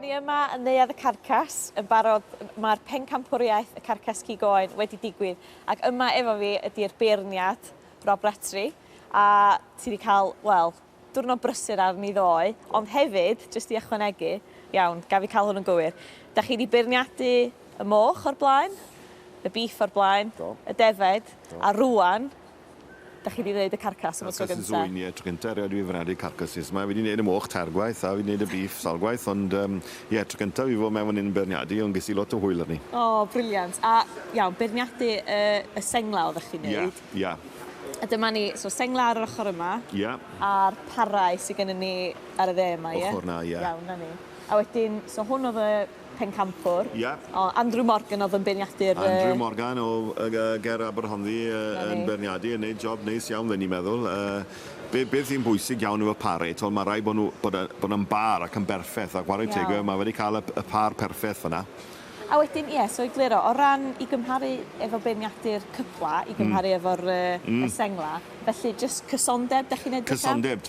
ni yma yn Neuadd y Carcas yn barod, mae'r pencampwriaeth y Carcas Cig Oen wedi digwydd ac yma efo fi ydy'r beirniad Rob Rattray a ti wedi cael, wel, diwrnod brysur arni ddoe, ond hefyd, jyst i ychwanegu, iawn, gaf fi cael hwn yn gywir, da chi wedi beirniadu y moch o'r blaen, y beef o'r blaen, Do. y defaid, Do. a rŵan, da chi wedi gwneud y carcas am y tro Carcasses gynta. ŵyn, ie, tro gynta erioed i fi fwriadu carcasses. Mae fi wedi gwneud y moch tair gwaith a fi wedi gwneud y beef sawl gwaith, ond um, ie, tro gynta fi fod mewn fan hyn yn beirniadu, ond ges i lot o hwyl arni. O, oh, brilliant. A iawn, beirniadu y, y sengla oeddech chi'n neud. Ie, ie. A dyma ni, so sengla ar yr ochr yma. Ie. A'r parau sydd gennym ni ar y dde yma, ie? Ochr na, ie. Iawn, na ni. A wedyn, so hwn oedd y pencampwr. Ie. O, Andrew Morgan oedd yn beirniadu'r... Andrew Morgan o ger Aberhonddu yn beirniadu, yn neud job neis iawn, fe ni'n meddwl. Be, beth sy'n bwysig iawn efo pare, t'wel, mae rhaid bod nhw, bod, bod yn bar ac yn berffeth, a chwarae teg, mae wedi cael y, y par perffeth fyna. A wedyn, ie, so egluro, o ran i gymharu efo beirniadu'r cypla, i gymharu efo'r y sengla, felly jyst cysondeb, da chi'n edrych am? Cysondeb,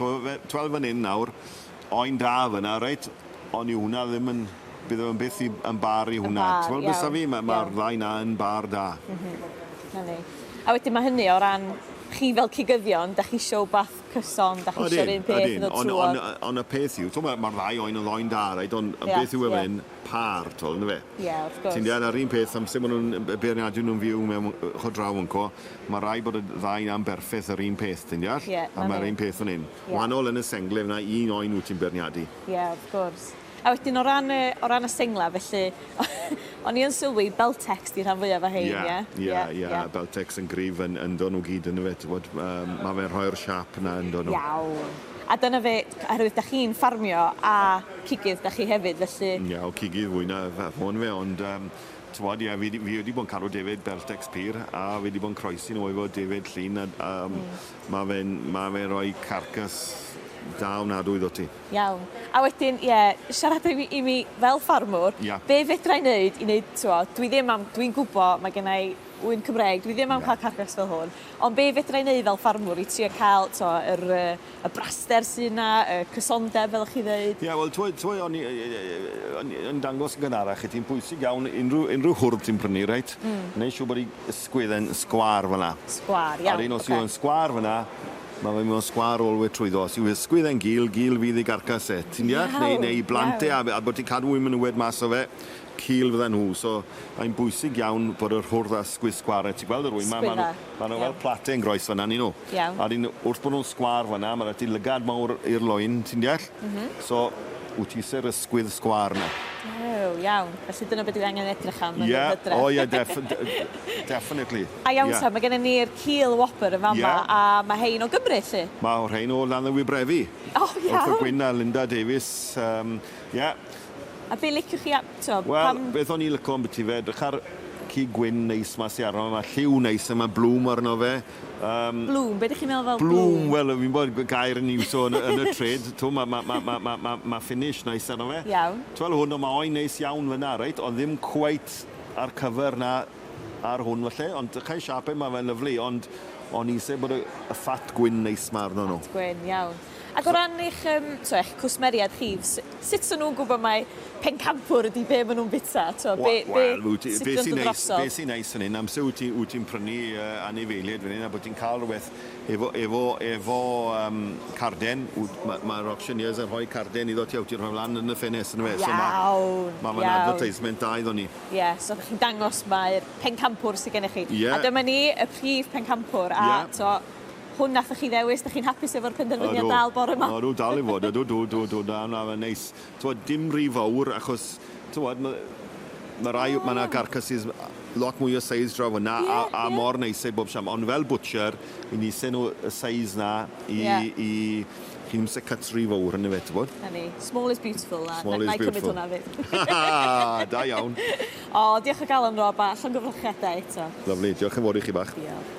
t'wel fan hyn nawr, Oen da fyna reit, ond yw hwnna ddim yn, bydd o'n byth i, yn bar i hwnna. Yn bar, Ti'n gweld beth sa fi? Mae'r ma ddau na yn bar da. Mm -hmm. Na ni. A wedyn mae hynny o ran chi fel cigyddion, da chi isio wbath cyson, da chi isio'r un peth yn dod trwodd. Ond on, on y peth yw, mae'r ma ddau oen yn ddoen da, reit, ond yeah, beth yw yeah. hyn, par, t'wel, ynddo fe? Ie, yeah, wrth gwrs. Ti'n deall, a'r un peth, amser maen nhw'n beirniadu nhw'n fyw mewn chod draw yn co, mae rai bod y ddau na'n berffeth yr un peth, ti'n deall? Yeah, a mae'r un peth fan hyn. Ie. Wahanol yn y sengle fyna un oen wyt ti'n beirniadu. Ie, wrth gwrs. A wedyn o ran y, o ran y sengla, felly, o'n i yn sylwi Beltex 'di rhan fwyaf o rhein, ie? Ie, ie, ie, Beltex yn gryf yn ynddo nhw gyd yndyfe, t'wod, yym, ma' fe'n rhoi'r siâp 'na ynddo nhw. Iawn. A dyna fe, oherwydd 'dach chi'n ffarmio a cigydd 'dach chi hefyd, felly... Ie, o cigydd fwy na ffarmo yndyfe, ond yym, t'wod, ie, fi 'di fi wedi bod yn cadw defaid Beltex pur, a fi 'di bod yn croesi nhw efo defaid Llŷn a a yym Ma' fe'n ma' fe'n rhoi carcas da ofnadwy iddo ti. Iawn. A wedyn, ie, siarad i mi i mi fel ffarmwr... Ia. ...be' fedra i neud i neud t'mo' dwi ddim am dwi'n gwbo mae genna i ŵyn Cymreig, dwi ddim am ca'l carcas fel hwn, ond be' fedra i neud fel ffarmwr i trio ca'l t'mo' yr yy y braster sy 'na, y cysondeb fel o'ch chi ddeud? Ie, wel t'wod t'wod o'n i o'n i yn dangos yn gynharach i ti'n bwysig iawn unrhyw unrhyw hwrdd ti'n prynu reit? Hmm. Neu' siŵr bod 'i ysgwydd e'n sgwâr fel 'na. Sgwâr, iawn, A 'dyn os yw e'n sgwâr fan 'na, ma' fe'n myn' sgwâr all we trwyddo. Os yw ysgwydd e'n gul, gul fydd ei garcas e. Ti'n deall? Iawn, Neu neu 'i blant e iawn. a a bod ti'n cadw 'u menywed mas o fe, cul fyddan nhw. So mae'n bwysig iawn bod yr hwrdd a ysgwydd sgwâr. Ti'n gweld yr ŵyn 'ma, ma' nhw ma' nhw fel plate yn groes fan 'na, 'ny nhw. Iawn. A 'dyn wrth bo' nhw'n sgwâr fan 'na, ma' 'da ti lygad mawr i'r loyn, ti'n deall? M-hm. So, wyt ti ise'r ysgwydd sgwâr 'na. Ew, iawn. Felly dyna be' dwi angen edrych am yn yr hydref. Ie, o ie, deff- definitely. A iawn ta, ma' gennyn ni'r cul wobr yn fama, a ma' rhein o Gymru 'lly? Ma' rhein o Landdewibrefi. O, iawn! Arthur Gwyn a Linda Davies, yym, ie. A be' liciwch chi a- t'o' pam... Wel, beth o'n i'n lico ambyti fe, edrych ar cig gwyn neis 'ma sy arno fe, ma' lliw neis a ma' blwm arno fe. Yym. Blwm, be' 'dych chi'n meddwl fel blwm? Blwm, wel fi'n gwbod gair yn iwso yn y yn y trade, t'mo' ma' ma' ma' ma' ma' ma' ma' finish neis arno fe. Iawn. T'wel hwn, o ma' oen neis iawn fyn 'na reit, ond ddim cweit ar cover 'na ar hwn falle, ond drychai siâp e, ma' fe'n lyfli, ond o'n i isie bod y y ffat gwyn neis 'ma arno nhw. Ffat gwyn, iawn. Ac o ran eich yym so eich cwsmeriaid chi, sut so nhw'n gwybod mai pencampwr ydi be' ma' nhw'n bita, t'o' be' be' Wel, wyt ti... sut Be' 'di o'n sy'n dod neis, drosodd? be' sy'n neis fan hyn, amser wyt ti wyt ti'n prynu yy anifeiliaid fan hyn a bod ti'n cael rhywbeth efo efo efo yym carden, wyt ma' ma'r auctioneers yn rhoi carden iddo ti a wyt ti'n rhoi lan yn y ffenest yndyfe? So ma'... Iawn, Ma' fe'n advertisement da iddo ni. Ie, so chi'n dangos mai'r pencampwr sy gennych chi. Ie. A dyma ni, y prif pencampwr, a Ie. t'o' hwn nathoch chi ddewis, 'dych chi'n hapus efo'r penderfyniad Ydw. dal bore 'ma? Ydw, dal i fod, ydw, dw, dw, dw, na, na, mae'n neis. T'mod, dim rhy fawr, achos, t'mod, ma' ma' rai, ma' 'na carcasses lot mwy o seis draw fynna, a a mor neis e bob siam, ond fel butcher, 'yn ni isie nhw y seis 'na i i chi ddim isie cuts rhy fowr yndyfe, t'mod? 'Na ni. Small is beautiful, a Small is 'na i cymryd beautiful. hwnna 'fyd. Da iawn. O, diolch o galon Rob, a llongyfarchiadau eto. Lyfli, diolch yn fawr i chi bach. Diolch.